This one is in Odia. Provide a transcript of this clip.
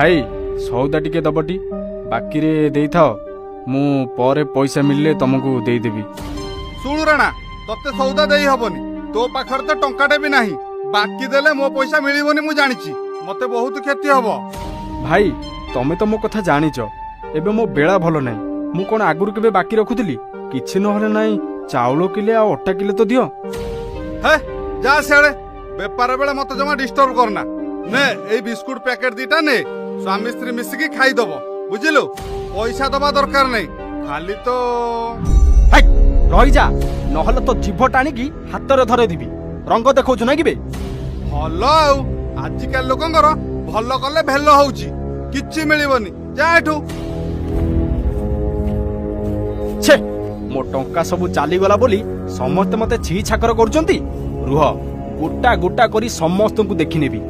ଭାଇ, ସଉଦା ଟିକେ ଦବଟି? ବାକିରେ ଦେଇଥାଅ, ମୁଁ ପରେ ପଇସା ମିଳିଲେ ତମକୁ ଦେଇଦେବି। ଶୁଣୁ ରାଣା, ତତେ ସଉଦା ଦେଇ ହବନି। ତୋ ପାଖରେ ତ ଟଙ୍କାଟେ ବି ନାହିଁ। ବାକି ଦେଲେ ମୋ ପଇସା ମିଳିବନି, ମୁଁ ଜାଣିଛି, ମତେ ବହୁତ କ୍ଷତି ହବ। ଭାଇ, ତମେ ତ ମୋ କଥା ଜାଣିଛ, ଏବେ ମୋ ବେଳା ଭଲ ନାହିଁ। ମୁଁ କଣ ଆଗରୁ କେବେ ବାକି ରଖୁଥିଲି? କିଛି ନହେଲେ ନାହିଁ, ଚାଉଳ କିଲେ ଆଉ ଅଟା କିଲେ ତ ଦିଅ। ହେ, ଯା ସିଆଡେ, ବେପାର ବେଳେ ମତେ ଜମା ଡିଷ୍ଟର୍ବ କରନା। ନେ, ଏଇ ବିସ୍କୁଟ ପ୍ୟାକେଟ ଦିଟା ନେ, ସ୍ୱାମୀ ସ୍ତ୍ରୀ ମିଶିକି ଖାଇଦବ, ବୁଝିଲୁ? ପଇସା ଦବା ଦରକାର ନାହିଁ, ଖାଲି ତ ହେଇ, ରହିଯା, ନହେଲେ ତୋ ଜିଭ ଟାଣିକି ହାତରେ ଧରେଇଦେବି। ରଙ୍ଗ ଦେଖାଉଛୁ ନା କି ବେ? ଭଲ ଆଉ ଆଜିକାଲି ଲୋକଙ୍କର ଭଲ କଲେ ଭେଲ ହଉଛି। କିଛି ମିଳିବନି, ଯା ଏଠୁ। ଛେ, ମୋ ଟଙ୍କା ସବୁ ଚାଲିଗଲା ବୋଲି ସମସ୍ତେ ମତେ ଛି ଛାକର କରୁଛନ୍ତି। ରୁହ, ଗୋଟା ଗୋଟା କରି ସମସ୍ତଙ୍କୁ ଦେଖିନେବି।